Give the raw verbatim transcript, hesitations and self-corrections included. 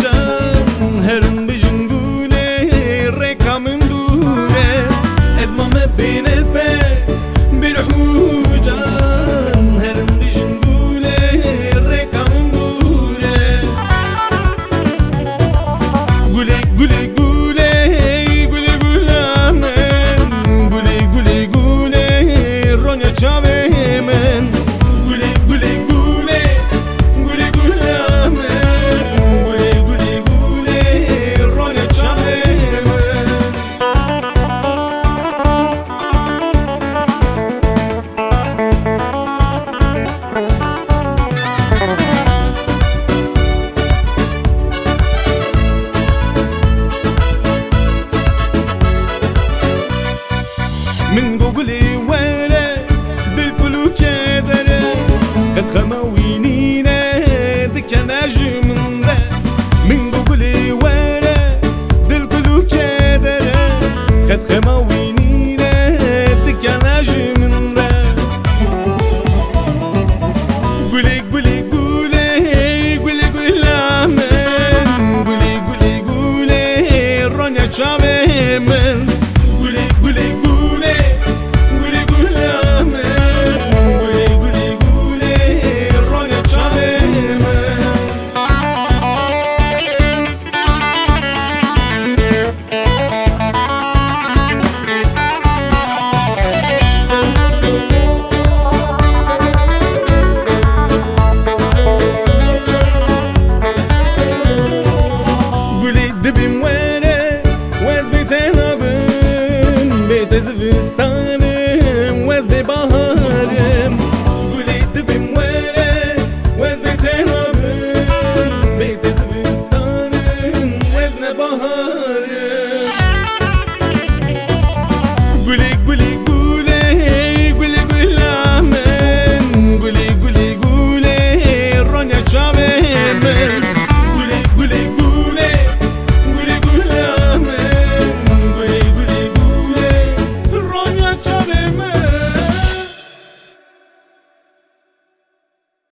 Can, herin bijin gulê, rêka min dûr e. Ez mame bênefes, bêlhûcan, herin bijin gulê, rêka min dûr e. Gulê, gulê, gulê, gulê gula min, gulê, gulê, gulê, ronya çavê min. Gulê, gulê, gulê, gulê gula min, gulê, gulê, gulê, ronya çavê min. Min go gulê were, dil kulû kedere, qet xema wî nîne, dikene ji min re. Min go gulê were, dil kulû kedere, qet xema wî nîne, dikene ji min re. Gulê, gulê, gulê, gulê gula min, gulê, gulê, gulê, ronya çavê